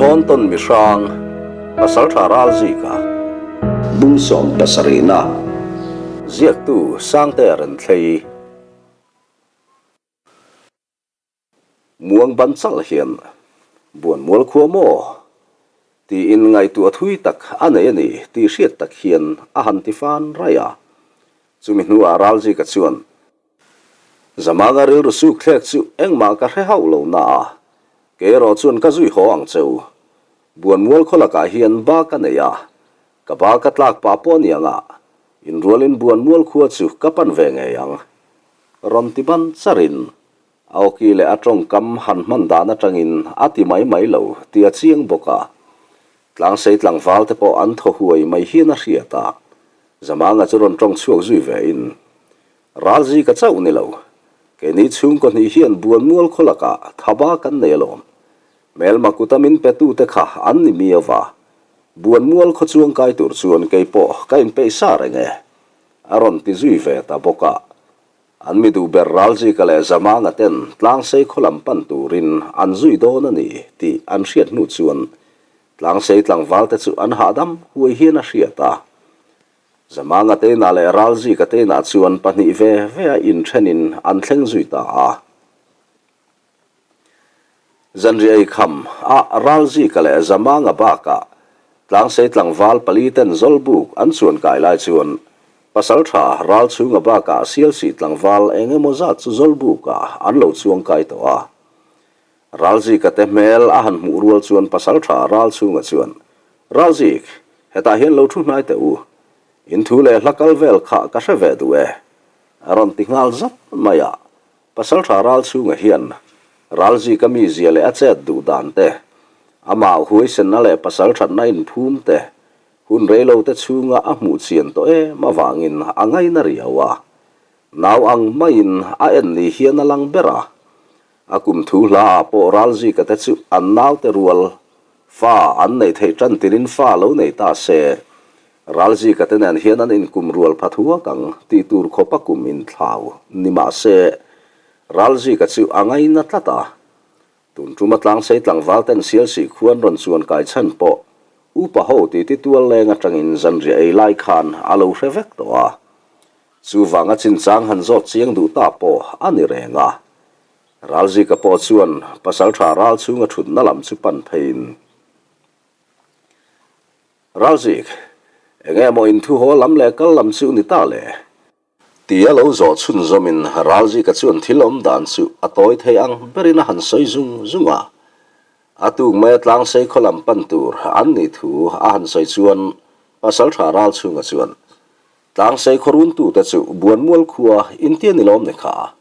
Chhawntawn mihrang, Pasaltha Ralzika. Bungsawm pasarihna, Ziaktu Sangtea Renthlei. Muang ban chalh hian, Buanmual khua maw? tiin ngaihtuah thui tak a nei a ni tih hriat tak hian a han ti fan raih a. Chumi hnuah Ralzika chuan, Zamanga rilru suk thlek chu engmah ka hre hauh lo na a, kei erawh chuan ka zui haw ang cheu. Buanmual khaw lakah hian ba ka nei a, ka ba ka tlak pah pawh a ni ang a, inrualin Buanmual khua chu ka pan ve ngei ang. Rawn ti ban charin A awki leh a tawngkam han hman dan atangin a ti mai mai lo tih a chiang bawk a. Tlangsei tlangval te pawh an thaw huai mai hian a hriat a. Zamanga chu rawn tawng chhuak zui ve in, Ralzi ka chauh ni lo. Keini chhungkaw hnih hian buanmual khaw lakah thaba kan nei alawm. Hmelma kuta min pe tu te kha an ni miau va. Buanmual khaw chuang kai tur chuan kei pawh ka inpeih sa reng e. A rawn ti zui ve ta bawk a. An mi duh ber Ralzika leh Zamanga ten Tlangsei khaw lam pan turin an zui dawn a ni tih an hriat hnu chuan Tlangsei tlangval te chu an hahdam huai hian a hriat a. Zamanga teinah leh Ralzika teinah chuan pahnih ve ve a inthenin an thleng zui ta a. Zanriah ei kham a Ralzika leh Zamanga bakah Tlangsei tlangval pali ten Zawlbuk an chuan kai lai chuan Pasaltha Ralchhunga bakah Sialsih tlangval eng emaw zat chu Zawlbukah an lo chuang kai tawh a. Ralzika te hmel a han hmuh rual chuan Pasaltha Ralchhunga chuan, Ralzik, hetah hian lo thu hnai teh u. In thu leh hla kal vel kha ka hre ve duh e, a rawn ti nghal zat mai a. Pasaltha Ralchhunga hian Ralzika mizia leh a chet duh dan te, amah huaisenna leh pasalthatna inphum te, hun reilote chhunga a hmuh chian tawh em avangin a ngaina riau a. Nau ang maiin a en ni hian a lang ber a. A kum thu hlaah pawh Ralzika te chu an naute rual fa an neih theih tan tirin fa lo nei ta se, Ralzika te nen hian an inkum rual pha thuak ang tih tur khawpa kum inthlau ni mah se, Ralzika chu a ngaina tlat a. Tun tuma tlangsei tlangval ten Sialsih khuan rawn chuan kai chhan pawh upa ho titi tual leng atangin zanriah ei lai khan a lo hre vek tawh a. Chuvanga chinchang han zawt chiang duh ta pawh a ni reng a. Ralzika pawh chuan pasaltha ral chhunga thutna lam chu pan pheiin, Ralzik, eng nge maw inthu haw lam leh kal lam chu ni ta le? Tia lo zawh chhunzawmin Ralzika chuan thil awm dan chu a tawi thei ang berin a han sawi zung zung a. A tuk maia tlangsei khaw lam pan tur an nih thu a han sawi chuan Pasaltha Ralchhunga chuan, Tlangsei khaw runtute chu Buanmual khua intia ni lawm ni kha?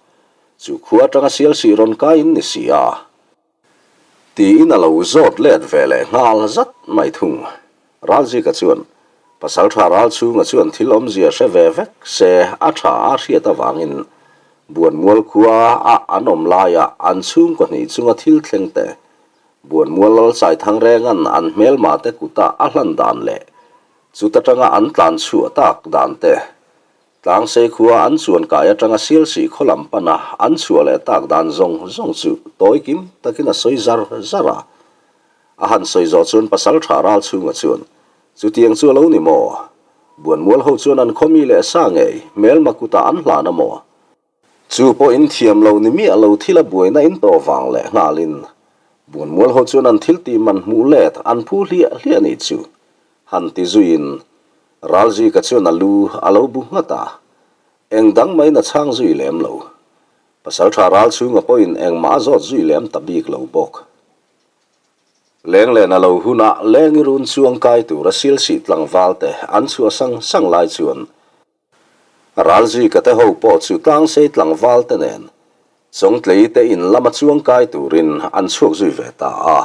Chu khua atanga Sialsih rawn kai in ni si a. Tiin a lo zawt let ve leh nghal zat mai thung. Ralzika chuan, Pasaltha Ralchhunga chuan thil awmzia hre ve vek se a tha a hriat avangin Buanmual khua a an awm laia an chhungkaw hnih chunga thil thleng te, Buanmual lal Chaithang rengan an hmelma te kuta a hlan dan leh chuta tanga an tlan chhuah tak dan te, Tlangsei khua an chuan kai atanga Sialsih khaw lam pana an chhuah leh tak dan zawng zawng chu tawi kim takin a sawi zar zar a. A han sawi zawh chuan Pasaltha Ralchhunga chuan, Chutiang chu a lo ni maw? Buanmual ho chuan an khawmi leh sa ngei hmelma kutah an hlan a maw? Chu pawh in thiam lo ni miah lo thil a buaina in tawh vang leh nghalin Buanmual ho chuan an thil tih man hmuh let an phu hliah hliah nih chu han ti zuiin Ralzika chuan a lu a lo bu nghat a, eng dang maiin a chhang zui lem lo. Pasaltha Ralchhunga pawhin engmah a zawt zui lem ta bik lo bawk. Lenglen a lo hunah lengi run chuang kai tura Silsih tlangval te an chhuah sang sang lai chuan Ralzika te ho pawh chu tlangsei tlangval te nen Chawngtlei te in lama chuang kai turin an chhuak zui ve ta a.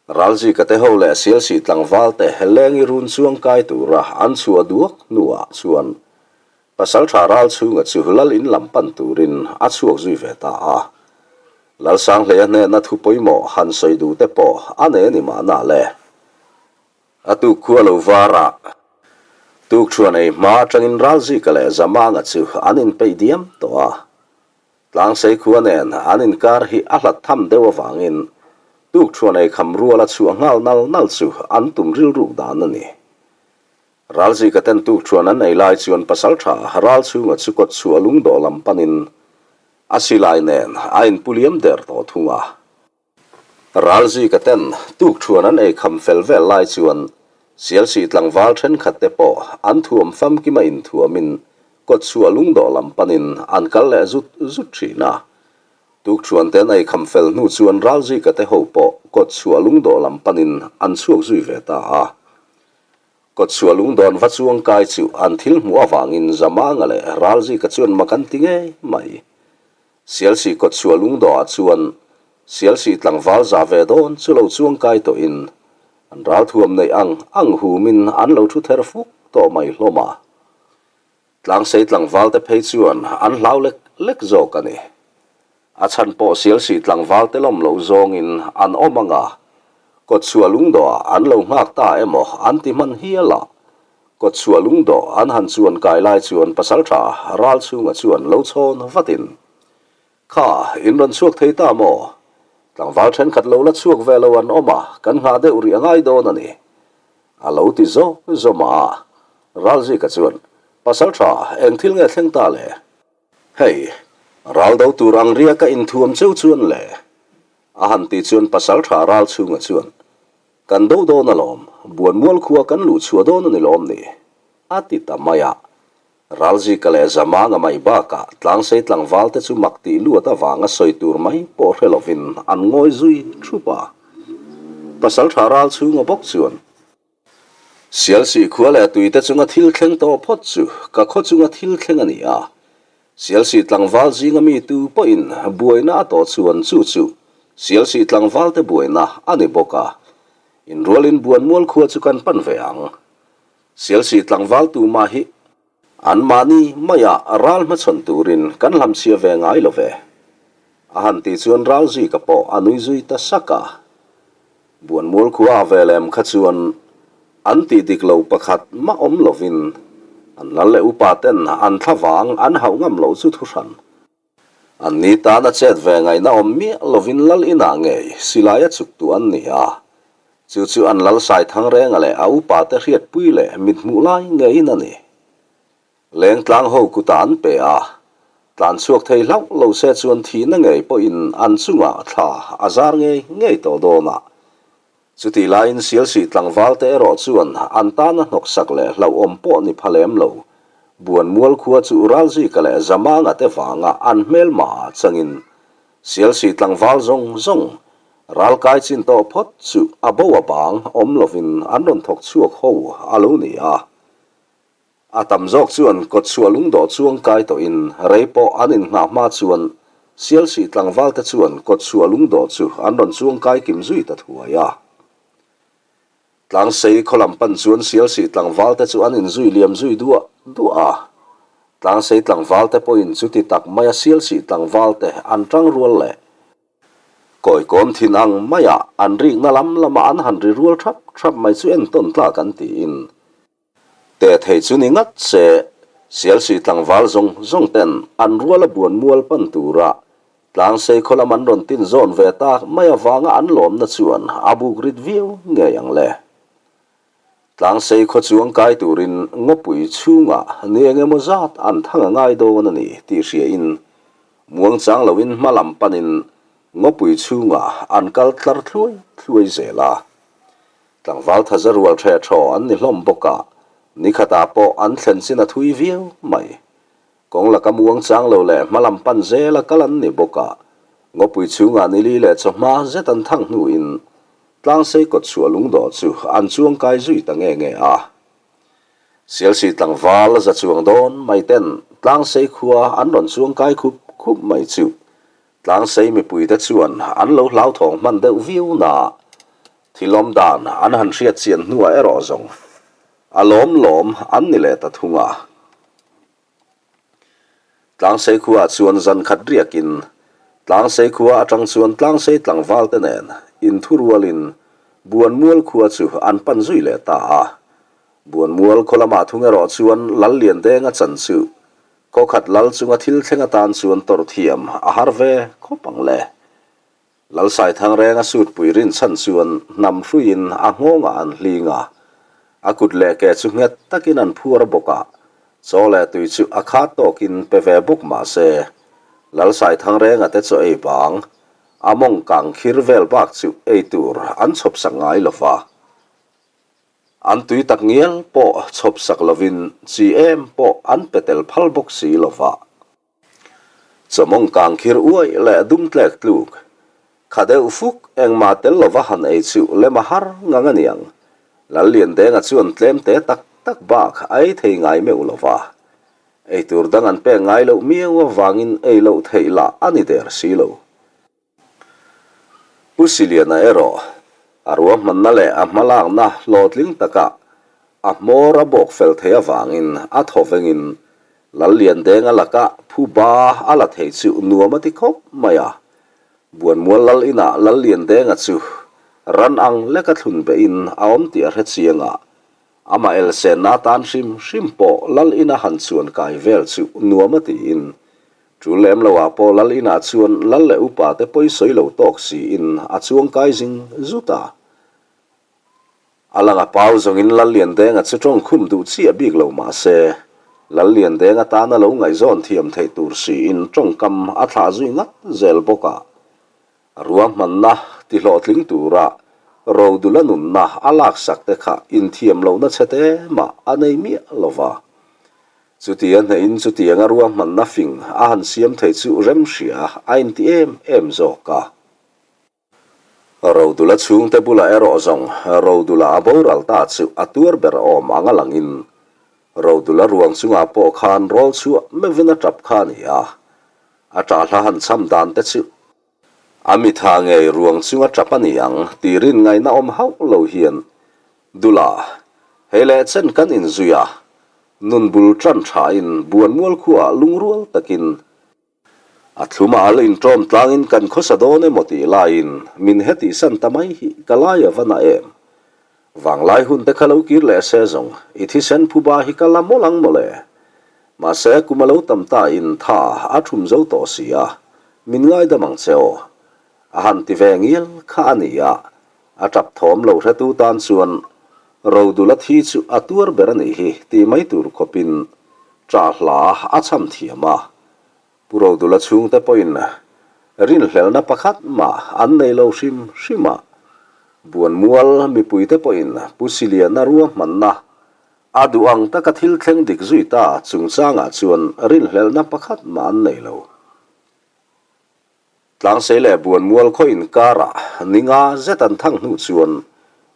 Ralzika te ho leh Sialsih tlangval te lengi run chuang kai tura an chhuah duak hnuah chuan Pasaltha Ralchhunga chu Lal in lam pan turin a chhuak zui ve ta a. Lalsanghleia hnena thu pawimawh han sawi duh te pawh a nei a ni mahna le. A tuk khua lo var a, tukṭhuan ei hma atangin Ralzika leh Zamanga chu an inpeih diam tawh a. Tlangsei khua nen an inkar hi a hlat tham deuh avangin. Tukṭhuan ei kham ruala chhuah nghal nal nal chu an tum rilruk dan a ni. Ralzika ten tukṭhuan an ei lai chuan pasalṭha Ralchhunga chu kawtchhuah lungdawh lam panin a silai nen a inpu liam der tawh thung a. Ralzika ten tukṭhuan an ei kham fel vel lai chuan Sialsih tlangval ṭhenkhat te pawh an thuam famkima inthuamin kawtchhuah lungdawh lam panin an kal leh zut zut ṭhin a. Tukṭhuan te an ei kham fel hnu chuan Ralzika te ho pawh kawtchhuah lungdawh lam panin an chhuak zui ve ta a. Kawtchhuah lungdawn va chuang kai chu an thil hmuh avangin Zamanga leh Ralzika chuan mak an ti ngei mai. Sialsih kawtchhuah lungdawhah chuan Sialsih tlangval za ve dawn chu lo chuang kai tawhin an ralthuam neih ang ang humin an lo thu ther fuk tawh mai hlawm a. Tlangsei tlangvalte phei chuan an hlau lek lek zawk a ni. A chhan pawh Sialsih tlangvalte lawm loh zawngin an awm ang a, kawtchhuah lungdawhah an lo nghak ta emaw an ti hman hial a. Kawtchhuah lungdawh an han chuan kai lai chuan pasalṭha Ralchhunga chuan lo chhawn vatin, Kha, in rawn chhuak thei ta maw? Tlangval ṭhenkhat lo la chhuak ve lo an awm a, kan nghah deuh rih a ngai dawn a ni. A lo ti zawk zawm a, Ralzika chuan, Pasalṭha, eng thil nge thleng ta le? Hei, ral do tur ang riaka inthuam cheu chuan le? A han ti chuan Pasalṭha Ralchhunga chuan, Kan do dawn alawm, Buanmual khua kan luh chhuah dawn a ni lawm ni? A ti ta mai a. Ralzika leh Zamanga mai bakah Tlangsei tlangval te chu mak tih luat avanga sawi tur mai pawh hre lovin an ngawi zui thup a. Pasaltha Ralchhunga bawk chuan, Sialsih khua leh tuite chunga thil thleng tawh phawt chu ka khaw chunga thil thleng a ni a. Sialsih tlangval zinga mi tu pawhin buaina a tawh chuan chu chu Sialsih tlangvalte buaina a ni bawk a. Inrualin Buanmual khua chu kan pan ve ang. Sialsih tlangval tumah hi anmahni maiah ral hmachhawn turin kan hlamchhia ve ngai lo ve. A han tih chuan Ralzika pawh a nui zui ta sak a. Buanmual khua a ve lem kha chuan an tih dik lo pakhat mah awm lovin an lal leh upa ten an thlavang an hauh ngam loh chu thuhran. Anni tana chet ve ngaihna awm miah lovin lal inah ngei silai a chuk tu an ni a, chu chu an lal Saithangrenga leh a upate hriatpui leh mithmuh lai ngeiin a ni. Lengtlang ho kutah an pe a, tlan chhuak thei hlauh lo se chuan thihna ngei pawhin an chungah thla a zar ngei ngei tawh dawn a. Chutih laiin Sialsih tlangvalte erawh chuan an tana hnawksak leh hlauhawm pawh ni pha lem lo. Buanmual khua chu Ralzika leh Zamanga te vanga an hmelma ah changin Sialsih tlangval zawng zawng ralkai chin tawh phawt chu a bo a bang awm lovin an rawn thawk chhuak ho a lo ni a. A tam zawk chuan kawtchhuah lungdawh chuang kai tawhin rei pawh an inngah hma chuan Sialsih tlangvalte chuan kawtchhuah lungdawh chu an rawn chuang kai kim zui ta thuai a. Tlangsei khaw lam pan chuan Sialsih tlangvalte chu an inzui liam zui duah duah a. Tlangsei tlangvalte pawhin chuti tak maia Sialsih tlangvalte an tang rual leh Kawikawm thin ang maia an rikna lam lama an han ri rual thap thap mai chu entawn tlak an tiin Teh thei chu ni ngat se, Sialsih tlangval zawng zawng ten an ruala buan mual pan tura Tlangsei khaw lam an rawn tin zawn ve tak mai avanga an lawmna chuan a buk rit viau ngei ang le. Tlangsei khaw chuang kai turin ngawpui chhungah ni eng emaw zat an thang a ngai dawn a ni tih hriain muangchang loin hma lam panin ngawpui chhungah an kal tlar thluai thluai zel a. Tlangval thaza rual ṭhe ṭhaw an ni hlawm bawk a, nikhatah pawh an thlen chin a thui viau mai. Kawng laka muang chang lo leh hma lam pan zela kal an ni bawk a, ngawpui chhungah nili leh chawhma zet an thang hnuin Tlangsei kawtchhuah lungdawh chu an chuang kai zui ta nge nge a. Sialsih tlangval za chuang dawn mai ten Tlangsei khua an rawn chuang kai khup khup mai chu Tlangsei mipuite chuan an lo hlauthawng hman deuh viau na. Thil awm dan an han hriat chian hnuah erawh zawng a lawm lawm an ni leh ta thung a. Tlangsei khuaah chuan zan khat riakin Tlangsei khua atang chuan Tlangsei tlangvalte nen inthurualin Buanmual khua chu an pan zui leh ta a. Buanmual khaw lamah thung erawh chuan Lalliandenga chan chu Khaw khat lal chunga thil thleng atan chuan tawrh thiam a har ve khawp ang le. Lalsaithangrenga sutpui rinchhan chuan hnam hruiin a nghawngah an hling a, a kut leh ke chu nghet takin an phuar bawk a, chaw leh tui chu a khat tawkin pe ve bawk mah se, Lalsaithangrenga te chaw ei bang, a mawng kang khir vel bak chu ei tur an chhawp sak ngai lo va. An tui tak ngial pawh chhawp sak lovin chi em pawh an pe tel phal bawk si lo va. Chawmawng kang khir uaih leh dum tlek tluk. Kha deuh fuk engmah tel lova han ei chu lem a har ngang a niang. Lalliandenga chuan tlem te tak tak bak a ei thei ngai meuh lova. Ei tur dang an pek ngai loh miau avangin ei loh theih lah a ni der si lo. Pu Siliana erawh a ruahmanna leh a hmalakna hlawhtling takah a hmawr a bawk fel thei avangin a thaw vengin Lalliandenga laka phuba a la thei chu nuam a ti khawp mai a. Buanmual lal inah Lalliandenga chu ran ang leka thlun behin a awm tih a hre chiang a, amah elsenna atan hrim hrim pawh lal ina han chuan kai vel chu nuam a tiin Ṭul lem lo ah pawh lal inah chuan lal leh upa te pawi sawi lo tawk siin a chuang kai zing zut a. A lang a pau zawngin Lal Liandenga chu ṭawng khum duh chiah bik lo mah se, Lal Liandenga tana lo ngaihzawn thiam theih tur siin ṭawngkam a thlah zui ngat zel bawk a. Ruahmanna tihlawhtling tura Rodula nunna a laksak te kha inthiam lohna chhe te mah a nei miah lo va. Chutia hnehin chutianga ruahmanna fing a han siam thei chu remhria a inti em em zawk a. Rodula chhungte bulah erawh zawng Rodula a boral ta chu a tuar ber awm ang a langin Rodula ruang chungah pawh khan rawl chhuah meuhin a tap kha a ni a, a ṭah hla han cham dan te chu A mitha ngei ruang chunga tap a ni ang tih rin ngaihna awm hauh lo hian Dula, hei leh chen kan inzui a, nun bul tan thain buanmual khuaah lungrual takin a thlum a al inṭawm tlangin kan khawsa dawn emaw tih laiin min hetih san ta mai hi ka lai a va na em. Vanglai hun te kha lo kir leh se zawng, i thisen phuba hi ka la mawlh ang mawle. Mahse, kum a lo tam ta in tha a thum zo tawh si a, min ngaidam ang che aw. A han ti ve ngial kha a ni a, a tap thawm lo hretu tan chuan Rodula thi chu a tuar ber a nih hi tih mai tur khawpin ṭah hla a cham thiam a. Pu Rodula chhungte pawhin rinhlelhna pakhat mah an nei lo hrim hrim a, Buanmual mipuite pawhin Pu Siliana ruahmanna a duh ang taka thil thleng dik zui ta chungchangah chuan rinhlelhna pakhat mah an nei lo. Tlangsei leh Buanmual khaw inkarah ni nga zet an thang hnu chuan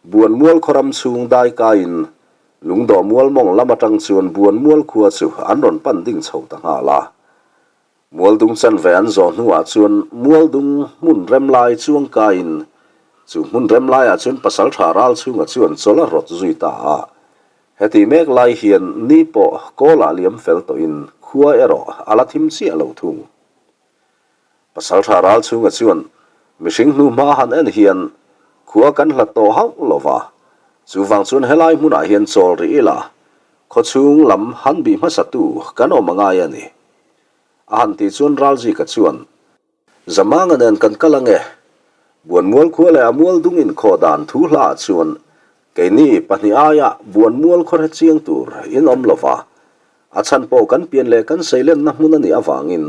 Buanmual khaw ram chhung daikaiin Lungdawh mual mawng lam atang chuan Buanmual khua chu an rawn pan ding chho ta nghal a. Mualdung chanve an zawh hnuah chuan Mualdung hmun rem lai chuang kaiin chu hmun rem laiah chuan Pasaltha Ralchhunga chuan chawl a rawt zui ta a. Heti mek lai hian ni pawh kawlah liam fel tawhin khua erawh a la thim chiah lo thung. Pasaltha Ralchhunga chuan mihring hnu hma han en hian khua kan hlat tawh hauh lo va, chuvang chuan helai hmunah hian chawl rih ila, khawchhung lam han bih hmasatu kan awm a ngai a ni. A han tih chuan Ralzika chuan, Zamanga nen kan kal ange, Buanmual khua leh a mual dung inkhawh dan thu hlaah chuan keini pahnih aia Buanmual khaw hre chiang tur in awm lo va, a chhan pawh kan pian leh kan seilenna hmun a nih avangin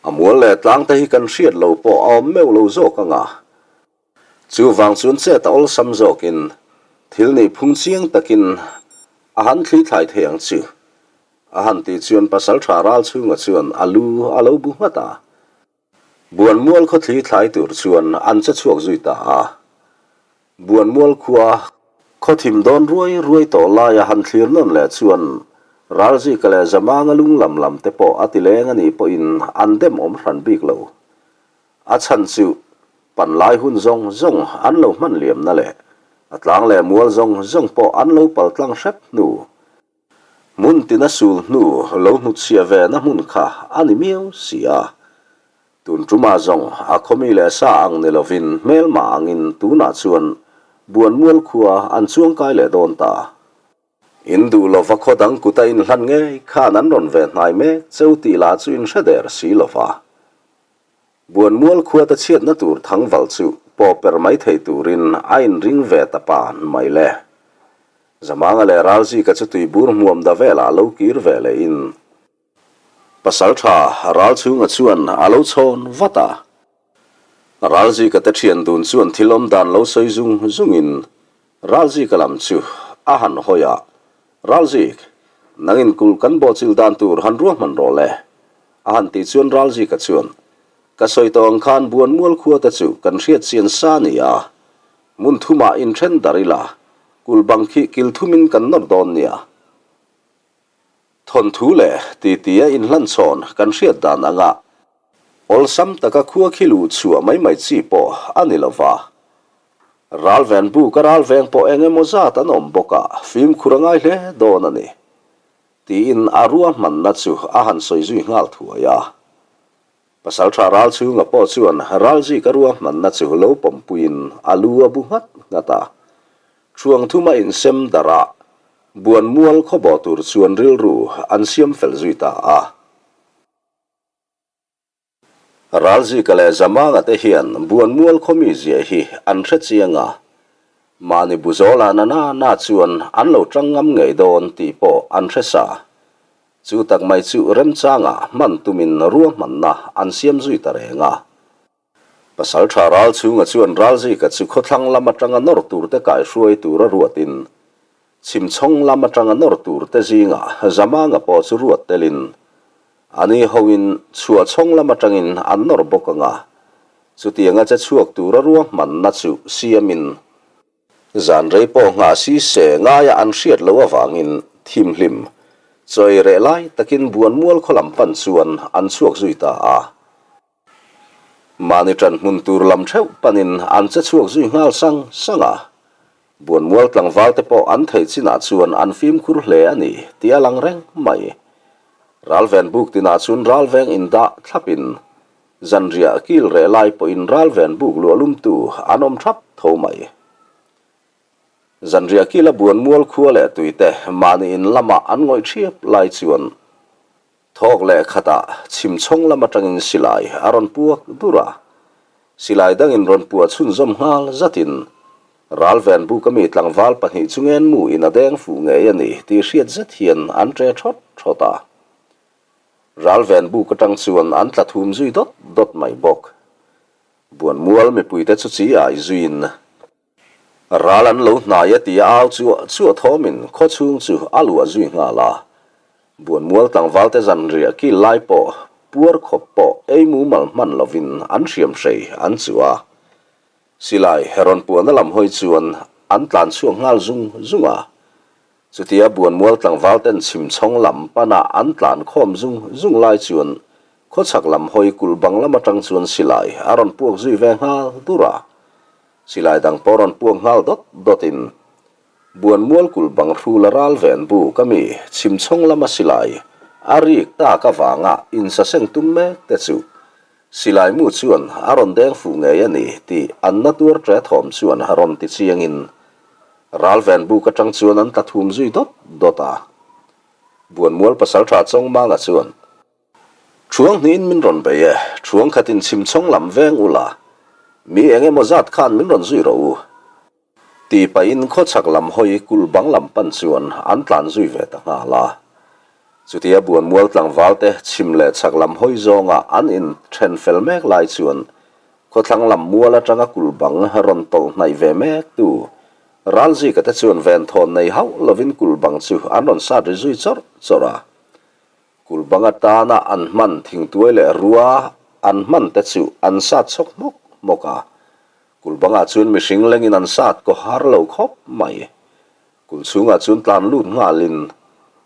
A mual leh tlang te hi kan hriat lo pawh a awm meuh lo zawk ang a. Chuvang chuan chet a awlsam zawkin thil nih phung chiang takin a han thli thlai thei ang chu. A han tih chuan Pasaltha Ralchhunga chuan a lu a lo bu nghat a. Buanmual khaw thli thlai tur chuan an che chhuak zui ta a. Buanmual khua khaw thim dawn ruai ruai tawh laia han thlir nawn leh chuan Ralzika leh Zamanga lung lam lam te pawh a ti leng a nih pawhin an dem awm hran bik lo. A chhan chu panlai hun zawng zawng an lo hman liamna leh a tlang leh mual zawng zawng pawh an lo pal tlang hrep hnu Hmun tina sul hnu lo hnutchhiah ve na hmun kha a ni miau si a. Tun tumah zawng a khawmi leh sa ang ni lovin hmelma angin tunah chuan Buanmual khua an chuangkai leh dawn ta. In duh lova khaw dang kuta inhlan ngei khan an rawn ve hnai mek cheu tih lah chu in hre der si lova. Buanmual khuate chhiatna tur thangval chu pawh per mai thei turin a inring ve ta pan mai le. Zamanga leh Ralzika chu tuibur hmuam da velah lo kir ve lehin Pasaltha Ralchhunga chuan a lo chhawn vat a. Ralzika te thian dun chuan thil awm dan lo sawi zung zungin Ralzika lam chu a han hawi a, Ralzik, nangin kulh kan bawhchilh dan tur han ruahman rawh le, a han tih chuan Ralzika chuan, Ka sawi tawh ang khan Buanmual khua te chu kan hriat chian sa a ni a, hmun thumah inthen dar ila, kulh bang khi kil thumin kan nawr dawn nia. Thawnthu leh titi a inhlanchhawn kan hriat dan anga awlsam taka khua khi luh chhuah mai mai chi pawh a ni lo va. Ralven buk a ralveng pawh eng emaw zat an awm bawk a, fimkhur a ngai hle dawn a ni, tiin a ruahmanna chu a han sawi zui nghal thuai a. Pasalṭha Ralchhunga pawh chuan Ralzika ruahmanna chu lo pawmpuiin a lu a bu nghat nghat a. Thuang thuma insem darh a, Buanmual khawbaw tur chuan rilru an siam fel zui ta a. Ralzika leh Zamanga te hian Buanmual khaw mizia hi an hre chiang a, mahni buzawlah na na na chuan an lo ṭang ngam ngei dawn tih pawh an hre sa. Chu tak mai chu remchangah hman tumin ruahmanna an siam zui ta reng a. Pasalṭha Ralchhunga chuan Ralzika chu khawthlang lam aṭanga nawr turte kaihruai tura ruatin, chhimchhawng lam aṭanga nawr turte zingah Zamanga pawh chu ruat telin, ani hoin chhuahchhawng lam aṭangin an nawr bawk ang a, chutianga che chhuak tura ruahmanna chu siamin, Zan rei pawh nghah si se ngaia an hriat loh avangin thimhlim chawi reh lai takin Buanmual khaw lam pan chuan an chhuak zui ta a. Mahni ṭan hmun tur lam theuh panin an che chhuak zui nghal sang sang a. Buanmual tlangval te pawh an theih chinah chuan an fimkhur hle a ni tih a lang reng mai. Ralven buk tinah chuan ralveng indah thlapin Zanriah kil reh lai pawhin ralven buk luah lumtu an awm thap tho mai. Zanriah kila buan mual khua leh tuite mahni in lamah an ngawih thiap lai chuan thawk leh khatah chhimchhawng lam atangin silai a rawn puak dur a. Silai dangin rawn puah chhunzawm nghal zatin ralven buk ami tlangval pahnih chu ngenmu in a deng fuh ngei a ni tih hriat zet hian an ṭe thawt thawt a. Ralven buk atang chuan an tla thum zui dawt dawt mai bawk. Buanmual mipuite chu chi ai zuiin ral an lo hnai a tia au chuah chuah thawmin khaw chhung chu a luah zui nghal a. Buanmual tlangvalte zanriah kil lai pawh puar khawp pawh ei mumal hman lovin an hriam hrei an chuh a. Silai rawn puahna lam hawi chuan an tlan chhuak nghal zung zung a. Chutia Buanmual tlangval ten chhimchhawng lam pana an tlan khawm zung zung lai chuan khawchhak lam hawi kulh bang lam atang chuan silai a rawn puak zui ve nghal dur a. Silai dang pawh rawn puak nghal dawt dawtin Buanmual kulh bang hrul a ral ven buk ami chhimchhawng lama silai a rik tak avanga insaseng tum mek te chu silai mu chuan a rawn deng fuh ngei a ni tih an na tuar ṭe thawm chuan rawn ti chiangin Ralven buk atang chuan an tla thum zui dawt dawt a. Buanmual pasaltha Chawngmanga chuan, Thuang hnihin min rawn bei e, thuang khatin chhimchhawng lam veng ula, mi eng emaw zat khan min rawn zui rawh u, ti pahin khawchhak lam hawi kulh bang lam pan chuan an tlan zui ve ta nghal a. Chutia Buanmual tlangval te chhim leh chhak lam hawi zawnga an inthen fel mek lai chuan Khawthlang lam mual atanga kulh bang rawn tawlh hnaih ve mek tu Ralzika te chuan venthawn nei hauh lovin kulh bang chu an rawn sat ri zui chawrh chawrh a. Kulh bang atana an hman thingtuai leh rua an hman te chu an sat chhawk hmawk hmawk a. Kulh bangah chuan mihring lengin an sat kaw har lo khawp mai. Kulh chhungah chuan tlan lut nghalin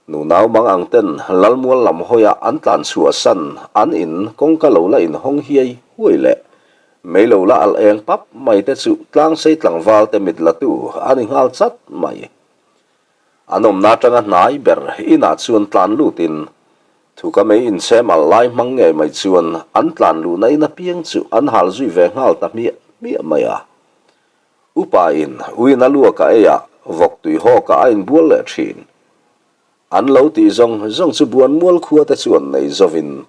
nunau mang ang ten Lalmual lam hawiah an tlan chhuah san an in kawngka lo la inhawng hiai huai leh mei lo la alh eng pap mai te chu tlangsei tlangval te mit la tu a ni nghal chat mai. An awmna atanga hnai ber inah chuan tlan lutin thuka mei inchhem alh lai hmang ngei mai chuan an tlan luhna in apiang chu an hal zui ve nghal ta hmiah hmiah mai a. Upa in uin a luak a ei a, vawk tui hawk ah a inbual leh thin. An lo tih zawng zawng chu Buanmual khua te chuan nei zovin.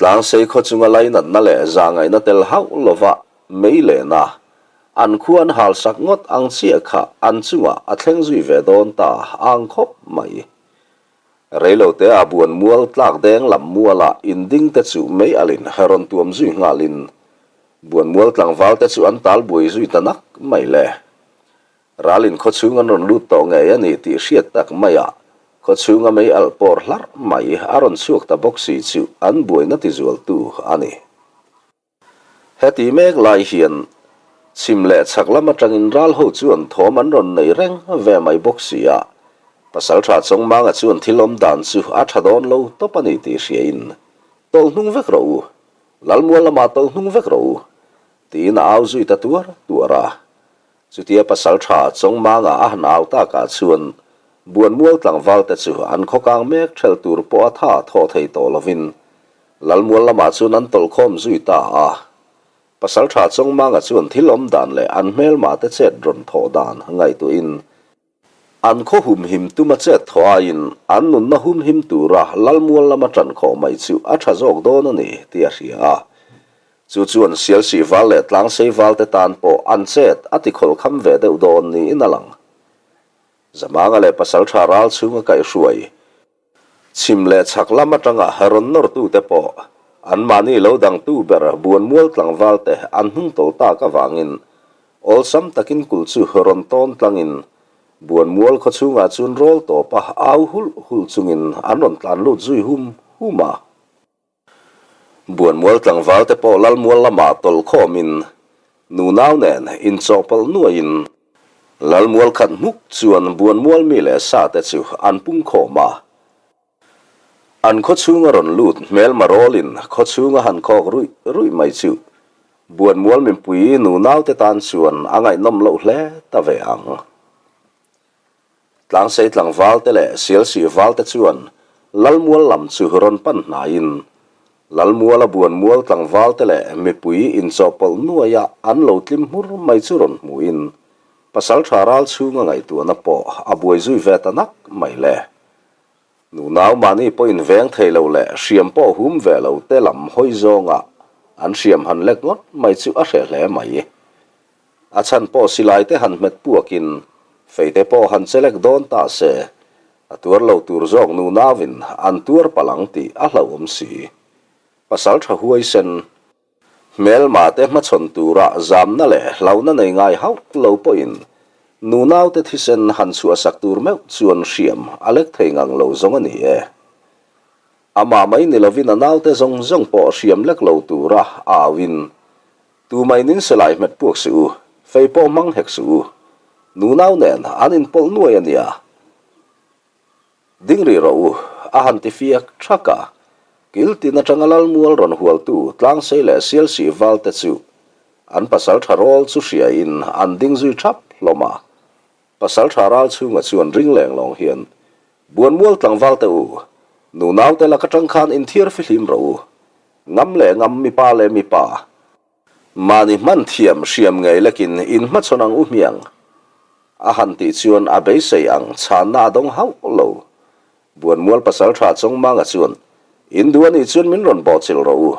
Tlangsei khaw chunga lainatna leh zahngaihna tel hauh lova mei lehna an khua an halsak ngawt ang chiah kha an chungah a thleng zui ve dawn ta ang khawp mai. Reilote a buan mual tlak deng lam muala inding te chu mei alin rawn tuam zui nghalin buan mual tlangval te chu an tal buai zui ta nak mai le. Ralin khawchhung an rawn lut tawh ngei a ni tih hriat tak maiah khawchhunga mei alh pawr hlarh mai a rawn chhuak ta bawk si chu an buaina tizualtu a ni. Heti mek lai hian chhim leh chhak lam atangin ral ho chuan thawm an rawn nei reng ve mai bawk si a, Pasaltha Chawngmanga chuan thil awm dan chu a tha dawn lo tawp a ni tih hriain, Tawlh hnung vek rawh u, Lalmual lamah tawlh hnung vek rawh u, tiin a au zui ta tuar tuar a. Chutia pasaltha Chawngmanga a han au takah chuan Buanmual tlangvalte chu an khawkang mek ṭhelh tur pawh a tha thaw thei tawh lovin Lalmual lamah chuan an tawlhkhawm zui ta a. Pasaltha Chawngmanga chuan thil awm dan leh an hmelmate chet rawn thawh dan ngaihtuahin An khaw humhim tuma chet thaw aiin an nunna humhim tura Lalmual lama ṭan khawh mai chu a ṭha zawk dawn a ni tih a hria a. Chu chuan Sialsih val leh Tlangsei valte tan pawh an chet a ti khawlkham ve deuh dawn niin a lang. Zamanga leh Pasalṭha ral chhunga kaihhruai Chhim leh chhak lam atanga rawn nawrtute pawh anmahni lo dangtu ber Buanmual tlangvalte an hnung tawlh tak avangin awlsam takin kulh chu rawn tawn tlangin Buanmual khaw chhungah chuan rawl tawpa au hulh hulh chungin an rawn tlan lut zui hum hum a. Buanmual tlangvalte pawh Lalmual lamah tawlh khawmin nunau nen inchawhpawlh nuaiin Lalmual khat hmuk chuan Buanmual mi leh sa te chu an pung khawm a. An khaw chhunga rawn lut hmelma rawlin khaw chhunga han khawk ruih ruih mai chu Buanmual mipui nunau te tan chuan a ngaihnawm loh hle ta ve ang. Tlangsei tlangvalte leh Sialsih valte chuan Lalmual lam chu rawn pan hnaiin Lalmuala Buanmual tlangvalte leh mipui inchawhpawlh nuaia an lo tlim hmur mai chu rawn hmuhin Pasalṭha ral chhunga ngaihtuahna pawh a buai zui ve ta nak mai le. Nunau mahni pawh inveng thei lo leh hriam pawh hum ve lo te lam hawi zawnga an hriam han lek ngawt mai chu a hreh hle mai. A chhan pawh silai te han hmet puakin feite pawh han chelek dawn ta se, a tuar lo tur zawk nunauin an tuar palh ang tih a hlauhawm si. Pasal tha huaisen, hmelma te hmachhawn tura zamna leh hlauhna nei ngai hauh lo pawhin nunaute thisen han chhuahsak tur meuh chuan hriam a lek thei ngang lo zawng a ni e. Amah mai ni lovin a naute zawng zawng pawh hriam lek lo tura auin Tumah in silai hmet puak suh u, fei pawh hmang hek suh u. Nunau nen an inpawlh nuai a nia. Ding rih rawh u, a han ti fiak thak a. Kil tin atanga Lalmual rawn hualtu Tlangsei leh Sialsih valte chu an pasal tha rawl chu hriain an ding zui thap hlawm a. Pasal tha ral chhunga chuan ring leng lawng hian, Buanmual tlangvalte u, nunaute lak atang khan inthiar fihlim rawh u. Ngam leh ngam mipa leh mipa. Mahni hman thiam hriam ngei lekin in hmachhawn ang u hmiang. A han tih chuan a beisei ang chhanna a dawng hauh lo. Buanmual pasaltha Chawngmanga chuan, In duh anih chuan min rawn bawhchilh rawh u.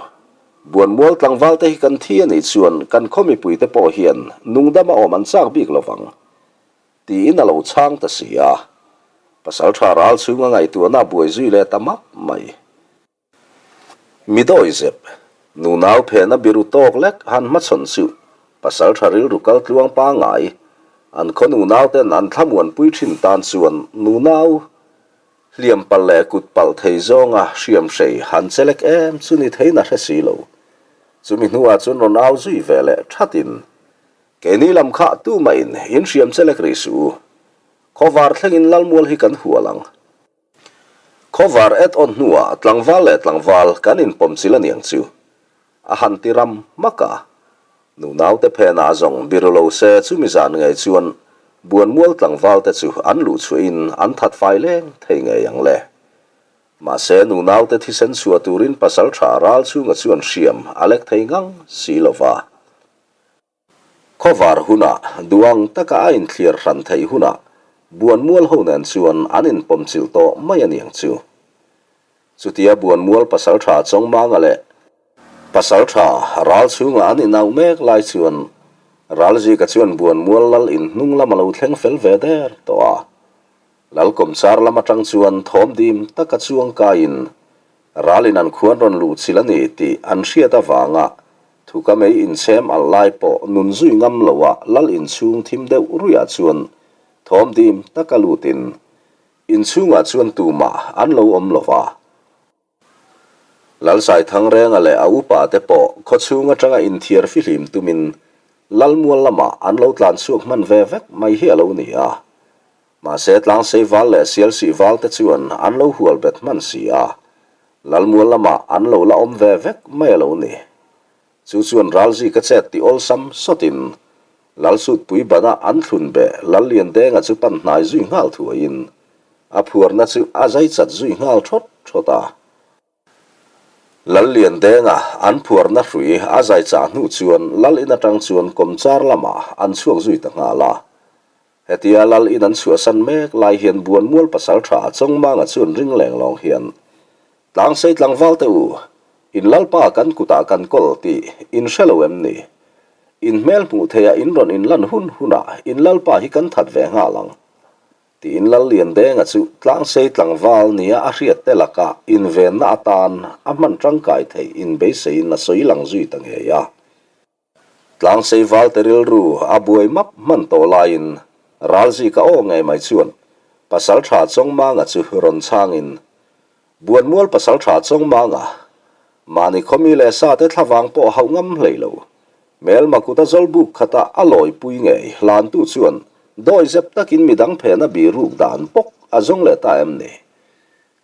Buanmual tlangvalte hi kan thi anih chuan kan khaw mipuite pawh hian nungdama awm an chak bik lovang. Tiin a lo chhang ta si a. Pasaltha ral chhunga ngaihtuahna a buai zui leh ta map mai. Mi dawi zep, nunau phehna biru tawk lek han hmachhawn chu pasal tha rilru kal tluang pangngai, an khaw nunau ten an thlamuanpui thin tan chuan nunau hliam palh leh kut palh thei zawnga hriam hrei han che lek em chu ni theiin a hre si lo. Chumi hnuah chuan rawn au zui ve leh thatin, Keini lam kha tumahin in hriam che lek rih suh u, khawvar thlengin Lalmual hi kan hual ang. Khawvar et awn hnuah tlangval leh tlangval kan inpawmchilh a niang chu a han ti ram hmak a. Nunaute phenah zawng biru lo se chumi zan ngei chuan Buanmual tlangvalte chu an luh chhuahin an that fai leng thei ngei ang le. Mahse nunaute thisen chhuah turin pasal tha ral chhunga chuan hriam a lek thei ngang si lo va. Khawvar hunah duang taka a inthliar hran theih hunah Buanmual ho nen chuan an inpawmchilh tawh mai a niang chu. Chutia Buanmual pasaltha Chawngmanga leh. Pasalṭha ral chhunga an inauh mek lai chuan Ralzika chuan Buanmual lal in hnung lam a lo thleng fel ve der tawh a. Lalkawmchar lam aṭang chuan thawm dim taka chuang kaiin Ralin an khuan rawn luh chilh a ni tih an hriat avanga thuka mei inchhem alh lai pawh nun zui ngam loa lal inchhung thim deuh ruihah chuan thawm dim taka lutin inchhungah chuan tumah an lo awm lo va. Lalsaithangrengah leh a upa te pawh khawchhung atanga inthiar fihlim tumin Lalmual lamah an lo tlan chhuak hman ve vek mai hi a lo ni a. Mahse Tlangsei val leh Sialsih val te chuan an lo hual bet hman si a, Lalmual lamah an lo la awm ve vek mai a lo ni. Chu chuan Ralzika chet tih awlsam sawtin Lalsutpui bana an thlun beh Lalliandenga chu pan hnai zui nghal thuaiin a phuarna chu a zai chat zui nghal thawt thawt a. Lalliandenga an phuarna hrui a zai chah hnu chuan Lal in atang chuan kawmchar lamah an chhuak zui ta nghal a. Hetia Lal in an chhuahsan mek lai hian Buanmual pasaltha Chawngmanga chuan ring leng lawng hian, Tlangsei tlangval te u, in Lalpa kan kutah kan kawl tih in hre lo em ni? In hmel hmuh theiha in rawn inlan hun hunah in Lalpa hi kan that ve nghal ang. Tiin Lalliandenga chu tlangsei tlangval nia a hriat te laka invenna atan a hman tangkai theih inbeiseiin a sawi lang zui ta ngei a. Tlangsei valte rilru a buai map hman tawh laiin Ralzika aw ngei mai chuan Pasaltha Chawngmanga chu rawn chhangin, Buanmual Pasaltha Chawngmanga, mahni khawmi leh sate thlavang pawh hauh ngam hlei lo, Hmelma kuta zawlbuk khata a lawipui ngei hlantu chuan dawi zep takin midang phena biruk dan bawk a zawng leh ta em ni?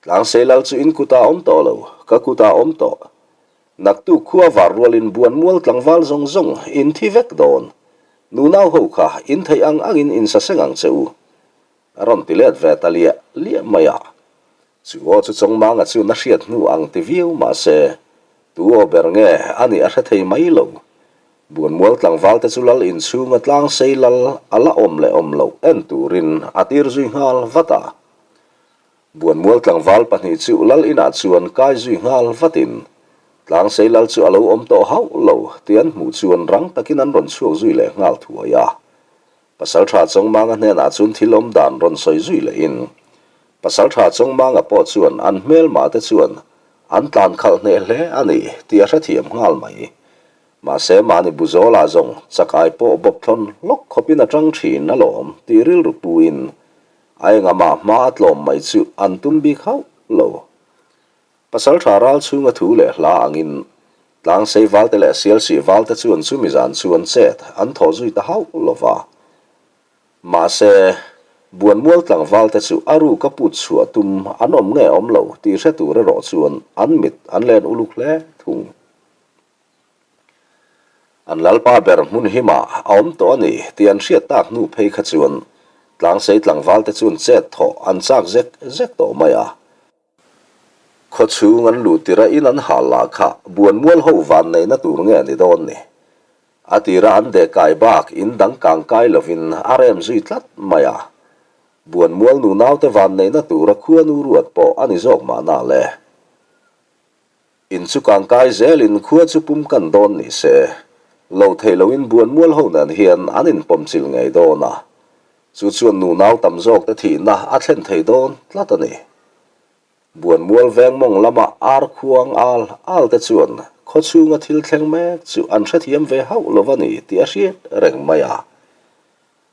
Tlangsei lal chu in kutah a awm tawh lo, ka kutah a awm tawh. Naktuk khua var rualin buanmual tlangval zawng zawng in thi vek dawn. Nunau ho kha in theih ang angin in saseng ang che u. A rawn ti let ve ta liah liah mai a. Chu aw chu Chawngmanga chuan a hriat hnu ang ti viau mah se, tu aw ber nge a nih a hre thei mai lo. Buanmual tlangval te chu lal inchhunga tlangsei lal a la awm leh awm loh en turin a tir zui nghal vat a. Buanmual tlangval pahnih chu lal inah chuan kai zui nghal vatin, tlangsei lal chu a lo awm tawh hauh lo tih an hmuh chuan rang takin an rawn chhuak zui leh nghal thuai a. Pasalṭha Chawngmanga hnenah chuan thil awm dan rawn sawi zui lehin, Pasalṭha Chawngmanga pawh chuan an hmelmah te chuan an tlan khalh hneh hle a ni tih a hrethiam nghal mai. Mahse mahni buzawlah zawng chakai pawh bawp thlawn hlawk khawpin a ṭang ṭhin alawm tih rilru puin a engamah hma a tlawm mai chu an tum bik hauh lo. Pasalṭha ral chhunga thu leh hla angin Tlangsei valte leh Sialsih valte chuan chumi zan chu an chet an thaw zui ta hauh lo va. Mahse, Buanmual tlangvalte chu a ruk a put chhuah tum an awm nge awm lo tih hre tur erawh chuan an mit an len uluk hle thung. An lalpa ber hmun himah a awm tawh a ni tih an hriat tak hnu phei kha chuan Tlangsei tlangvalte chuan chet thawh an chak zek zek tawh mai a. Khawchhung an luh tirh a in an hal lah kha buanmual ho van neihna tur nge ni dawn ni? A tira an deh kai bak in dang kang kai lovin a rem zui tlat mai a. Buanmual nu naute van neihna tura khuanu ruat pawh a ni zawk mahna le. In chu kang kai zelin khua chu pum kan dawn ni se, lo theih loin buanmual ho nen hian an inpawmchilh ngei dawn a. Chu chuan nu nau tam zawk te thihna a thlen thei dawn tlat a ni. Buanmual veng mawng lama ar khuang al al te chuan khaw chhunga thil thleng mek chu an hrethiam ve hauh lo a ni tih a hriat reng mai a.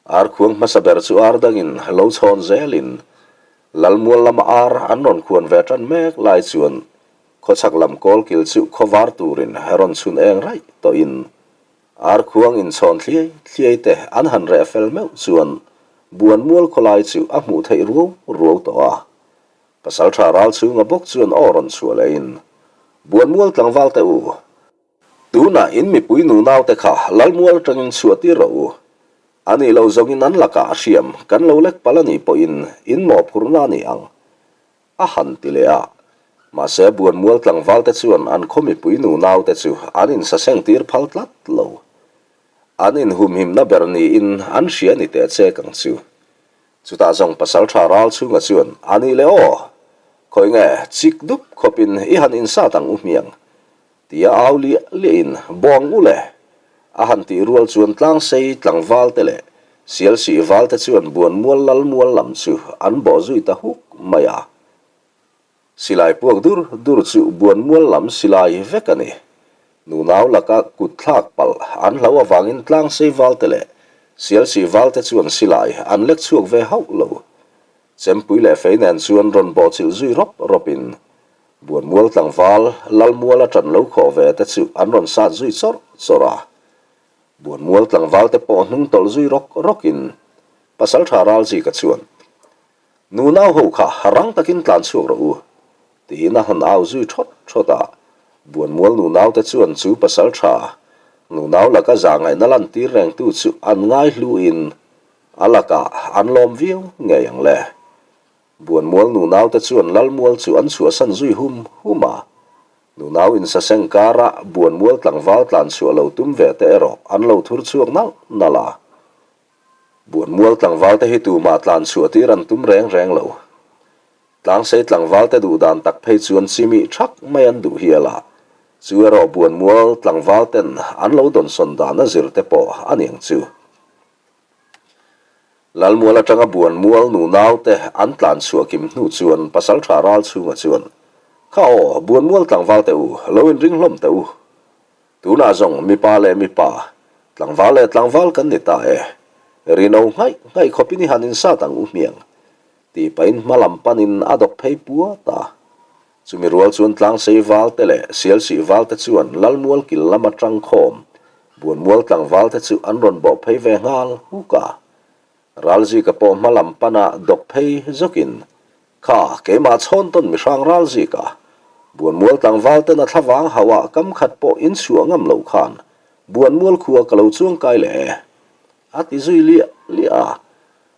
Ar khuang hmasa ber chu ar dangin lo chhawn zelin Lalmual lama ar an rawn khuan ve tan mek lai chuan khawchhak lam kawlkil chu khawvar turin rawn chhun eng raih tawhin Ar khuang inchhawn thliai thliai te an han reh fel meuh chuan Buanmual khawlai chu a hmuh theih ruau ruau tawh a. Pasalṭha ral chhunga bawk chuan aw rawn chhuah lehin, Buanmual tlangval te u, tunah in mipui nunau te kha Lalmual atangin chhuah tir rawh u. A nih lo zawngin an lakah a hriam kan lo lek palh a nih pawhin in mawhphurhna a ni ang. A han ti leh a. Mahse Buanmual tlangvalte chuan an khaw mipui nunaute chu an insaseng tir phal tlat lo. An inhumhimna ber niin an hria ni teh chek ang chu. Chutah zawng pasalṭha ral chhunga chuan, A nih leh aw! Khawi nge, chik dup khawpin i han insat ang u hmiang. Tia au liah liahin Bawng u le! A han tih rual chuan tlangsei tlangval te leh Sialsih val te chuan Buanmual Lalmual lam chu an bawh zui ta huk mai a. Silai puak dur dur chu Buanmual lam silai vek a ni. Nunau laka kut thlak palh an hlo avangin tlangsei val te leh Sialsih val te chuan silai an lek chhuak ve hauh lo. Chempui leh fei nen chuan rawn bawhchilh zui rawp rawpin Buanmual tlangval Lalmual a ṭan lo khawh ve te chu an rawn sat zui chawrh chawrh a. Buanmual tlangval te pawh hnung tawlh zui rawk rawkin Pasalṭha Ralzika chuan, Nunau ho kha rang takin tlan chhuak rawh u, tiin a han au zui ṭhawt ṭhawt a. Buanmual nunau te chuan chu Pasalṭha nunau laka zahngaihna lantir rengtu chu an ngaihluin a lakah an lawm viau ngei ang le. Buanmual nunaute chuan Lalmual chu an chhuahsan zui hum hum a. Nunau insaseng kara Buanmual tlangval tlan chhuah lo tum ve te erawh an lo thur chhuak nalh nalh a. Buanmual tlangvalte hi tumah tlan chhuah tir an tum reng reng lo. Tlangsei tlangvalte duh dan tak phei chuan chimih thak mai an duh hial a. Chu erawh Buanmual tlangvalten an lo dawnsawn dan a zir te pawh a niang chu. Lalmual atanga Buanmual nunaute an tlan chhuah kim hnu chuan Pasaltha Ralchhunga chuan, Kha aw, Buanmual tlangval teh u, lo inring hlawm teh u. Tunah zawng mipa leh mipa, tlangval leh tlangval kan ni ta e. Rino nghaih nghaih khawpin i han insat ang u hmiang, tih pahin hma lam panin a dawk phei puat a. Chumi rual chuan Tlangsei valte leh Sialsih valte chuan Lalmual kil lama tangkhawm Buanmual tlangvalte chu an rawn bawh phei ve nghal huk a. Ralzika pawh hma lam pana dawk phei zawkin, Kha, keimah chhawn tawn mihrang Ralzika, Buanmual tlangvalten a thlavang hauhah kam khat pawh in chhuah ngam lo khan Buanmual khua ka lo chuang kai leh e, a ti zui liah liah a.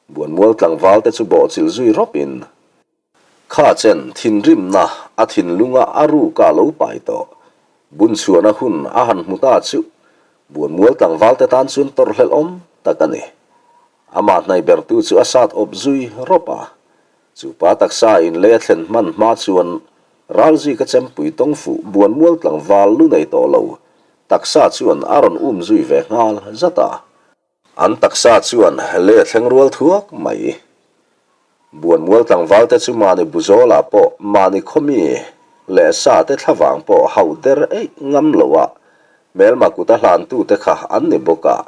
Buanmual tlangvalte chu bawhchilh zui rawpin, Kha chen thinrimna a thinlunga a ruka lo pai tawh. Bunchhuahna hun a han hmu ta chu Buanmual tlangvalte tan chuan tawrhhlelh awm tak a ni. Amah hnaih bertu chu a sat awp zui rawp a. Chu pa taksa in lei a thlen hman hma chuan Ralzika chempui tawng fuh Buanmual tlangval lu nei tawh lo taksa chuan a rawn um zui ve nghal zat a. An taksa chuan lei a thleng rual thuak mai. Buanmual tlangvalte chu mahni buzawlah pawh mahni khawmi leh sa te thlavang pawh hauh der eih ngam lo a, hmelma kut a hlantute kha an ni bawk a.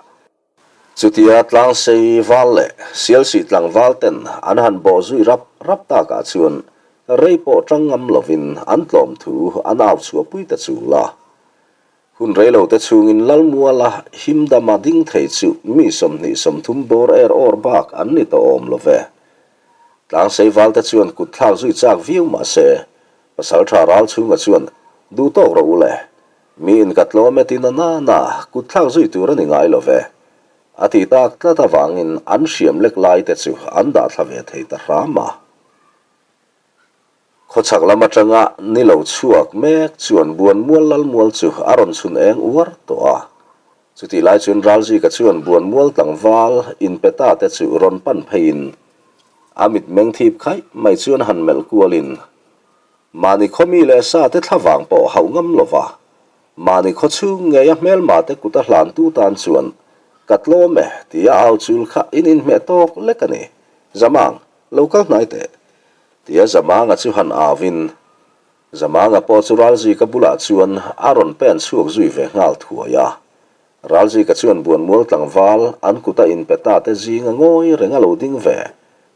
Chutia tlangsei val leh Sialsih tlangval ten an han bawh zui rap rap takah chuan rei pawh tang ngam lovin an tlawm thu an au chhuahpui ta chul a. Hun reilote chhungin Lalmuala himdama ding thei chu mi 20 30 bawr er awr bak an ni tawh awm lo ve. Tlangsei valte chuan kut thlak zui chak viau mah se, Pasaltha Ralchhunga chuan duh tawk rawh u le, mi in ka tlawm e ti na na na kut thlak zui tur a ni ngai lo ve, a ti tak tlat avangin an hriam lek lai te chu an dah thla ve thei ta hram a. Khawchhak lam atanga ni lo chhuak mek chuan Buanmual Lalmual chu a rawn chhun eng uar tawh a. Chutih lai chuan Ralzika chuan Buanmual tlangval inpe ta te chu rawn pan pheiin a mitmeng thip khaih mai chuan han melh kualin mahni khawmi leh sa te thlavang pawh hauh ngam lo va, mahni khaw chhung ngei a hmelma te kut a hlantu tan chuan ka tlawm e tia au chul kha in inhmeh tawk lek a ni. Zamang, lo kal hnai teh. Tia Zamanga chu han auin, Zamanga pawh chu Ralzika bulah chuan a rawn pen chhuak zui ve nghal thuai a. Ralzika chuan Buanmual tlangval an kuta inpe ta te zinga ngawi reng a lo ding ve,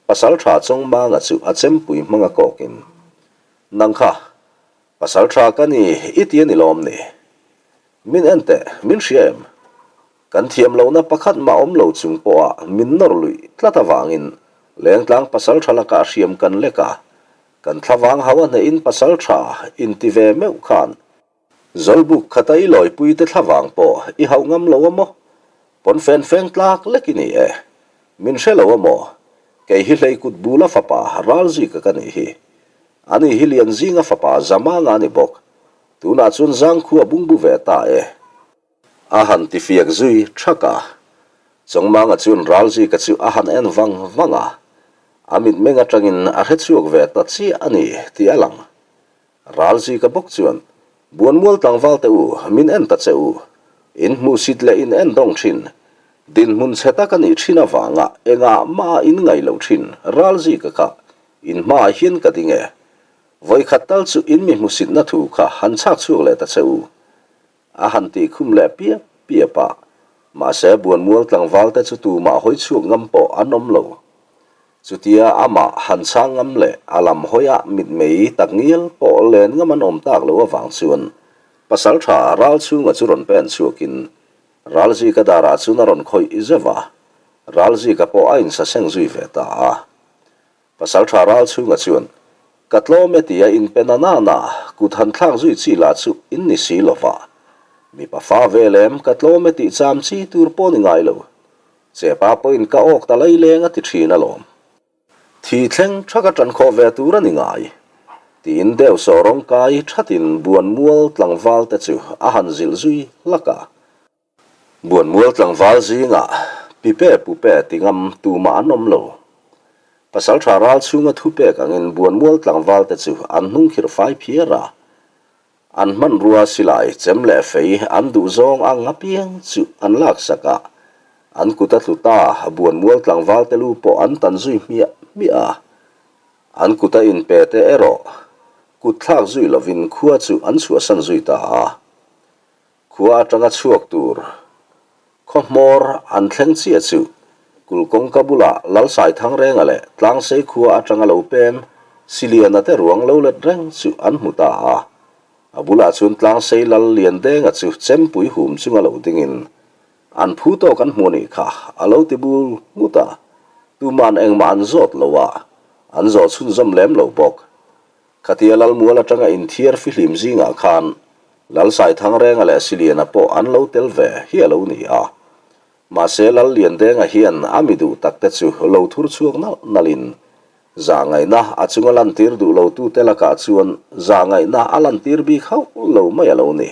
Pasaltha Chawngmanga chu a chempui hmanga kawkin, Nang kha, Pasaltha ka ni i ti a ni lawm ni? Min en teh, min hria em? Kan thiam lohna pakhat mah awm lo chung pawha min nawr luih tlat avangin Lengtlang pasal tha lakah hriam kan lek a, kan thlavang hau a hnehin pasal tha inti ve meuh khan Zawlbuk khata i lawipui te thlavang pawh i hauh ngam lo a maw? Pawnfen feng tlak lek i ni e. Min hre lo a maw? Kei hi hleikut bula fapa Ralzika ka nih hi. Ani hi Lianzinga fapa Zamanga a ni bawk. Tunah chuan Zangkhua bungbu ve ta e. A han ti fiak zui thak a. Chawngmanga chuan Ralzika chu a han en vang vang a. A mitmeng atangin a hre chhuak ve ta chiah a ni tih a lang. Ralzika bawk chuan. Buanmual tlangval te u, min en ta che u. In hmuhsit leh in en dawng thin. Dinhmun chhe tak a nih thin avanga engah mah in ngaih loh thin Ralzika kha in hmaah hian ka ding e. Vawikhat tal chu in mi hmuhsitna thu kha han chhak chhuak leh ta che u. A han tih khum leh piap piap a, mahse Buanmual tlangval te chu tumah hawi chhuak ngam pawh an awm lo. Chutia amah han chhang ngam leh a lam hawiah mitmei tak ngial pawh len ngam an awm tak loh avang chuan Pasaltha Ralchhunga chu rawn pen chhuakin Ralzika darah chuan a rawn khawih zeuh a, Ralzika pawh a insaseng zui ve ta a. Pasaltha Ralchhunga chuan, Ka tlawm e tia inpe na na na, kut han thlak zui chi lah chu in ni si lo va. Mipa fa ve lem ka tlawm e tih cham chi tur pawh ni ngai lo. Chepa pawhin ka awk ta laileng a ti thin alawm. Thi thleng tha ka tan khawh ve tur a ni ngai. Tiin deuh sawh rawng kai thatin Buanmual tlangval te chu a han zilh zui hlak a. Buanmual tlangval zingah Pipe Pupe ti ngam tumah an awm lo. Pasaltha ral chhunga thupek angin Buanmual tlangval te chu an hnung khirh fai phiar a. An hmanrua silai chem leh fei an duh zawng ang apiang chu an laksak a, an kut a tlu ta, Buanmual tlangval te lu pawh an tan zui hmiah hmiah a. An kut a inpe te erawh kut thlak zui lovin khua chu an chhuahsan zui ta a. Khua atanga chhuak tur khaw hmawr an thleng chiah chu kul kawngka bulah Lalsaithangrenga leh Tlangsei khua atanga lo pem Siliana te ruang lo let reng chu an hmu ta a. A bulah chuan Tlangsei Lal Liandenga chu chempui hum chunga lo dingin an phu tawk an hmu a nih kha a lo ti bul nghut a, tuman engmah an zawt lo a, an zawh chhunzawm lem lo bawk. Khatia Lalmual atanga inthiar fihlim zingah khan Lalsaithangrenga leh Siliana pawh an lo tel ve hi a lo ni a. Mahse Lalliandenga hian a mi duh takte chu lo thur chhuak nalh nalhin zahngaihna a chunga lantir duh lotute lakah chuan zahngaihna a lantir bik hauh lo mai a lo ni.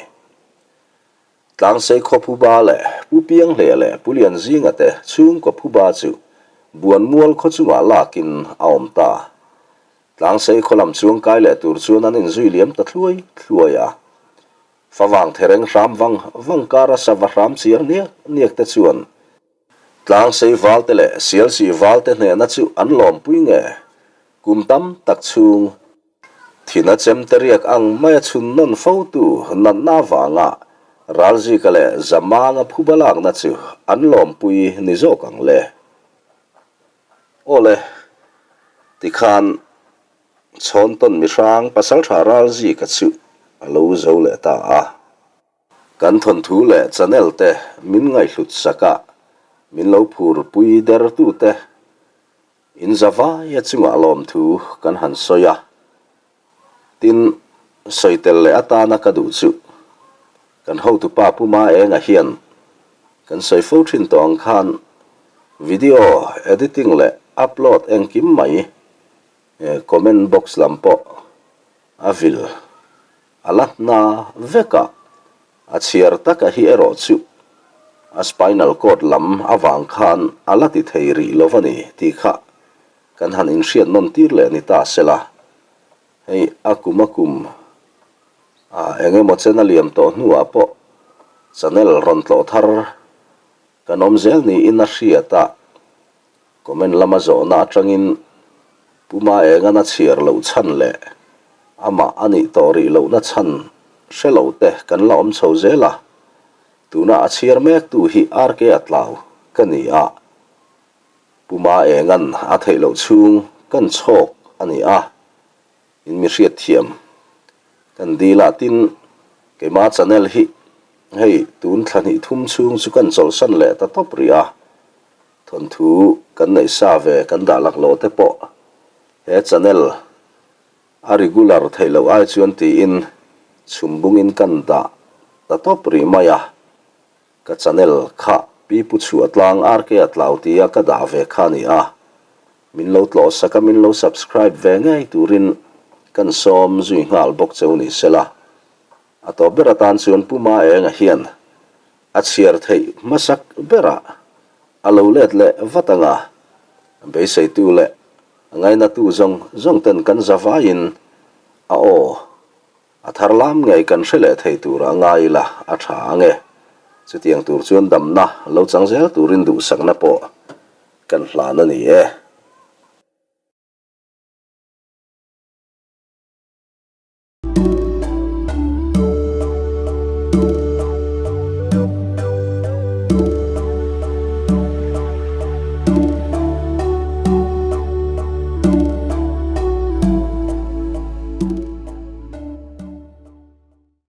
Tlangsei khaw Phuba leh Pu Pianghlea leh Pu Lianzinga te chhungkaw Phuba chu Buanmual khaw chungah lakin a awm ta. Tlangsei khaw lam chuang kai leh tur chuan an inzui liam ta thluai thluai a. Favang thereng hram vang vang kara sava hram chiar niak niak te chuan Tlangsei valte leh Sialsih valte hnehna chu an lawmpui nge kum tam tak chhung Thina chemte riak ang maia chhun nawn fotu natna avanga Ralzika leh Zamanga phuba lakna chu an lawmpui ni zawk ang le. Awle, tikhan Chhawntawn mihrang pasaltha Ralzika chu a lo zo leh ta a. Kan thawnthu leh channel te min ngaihhlut sak a, min lo phurpui dertute In zavaia chungah lawmthu kan han sawi a, tin, sawi tel leh atana ka duh chu kan hotupa Pu Maenga hian kan sawi fo thin tawh ang khan video editing leh upload engkim mai comment box lam pawh a vil a la hna vek a, a chhiar taka hi erawh chu a spinal cord lam avang khan a la ti thei rih lo a ni tih kha kan han inhriat nawn tir leh ni ta sela, hei a kum a kum a eng emaw chen a liam tawh hnuah pawh channel rawn tlawh thar kan awm zel niin a hriat a. Comment lama zawhna atangin Pu Maengan a chhiar loh chhan leh amah a nih tawh rih lohna chhan hre lo te kan la awm chho zel a, tuna a chhiar mektu hi RK a tlau ka ni a, Pu Maengan a theih loh chhung kan chhawk a ni a, in mi hriatthiam kan dil a, tin keima channel hi hei tun thla hnih thum chhung chu kan chawlhsan leh ta tawp rih a. Thawnthu kan neih sa ve kan dah laklawh te pawh he channel a regular theih loh ai chuan tiin chhum bungin kan dah ta tawp rih mai a, ka channel kha Pipu chhuah tlang RK a tlau tia ka dah ve kha a ni a, min lo tlawh sak a min lo subscribe ve ngei turin kan sawm zui nghal bawk cheu ni sela, a tawp ber atan chuan Pu Maenga hian A chhiar theih hmasak berah a lo let leh vat ang a, beiseitu leh ngainatu zawng zawng ten kan za vaiin a aw. A thar lam ngei kan hre leh thei turah ngai ila a tha ang e. Chutiang tur chuan damna lo chang zel turin duhsakna pawh kan hlan a ni e.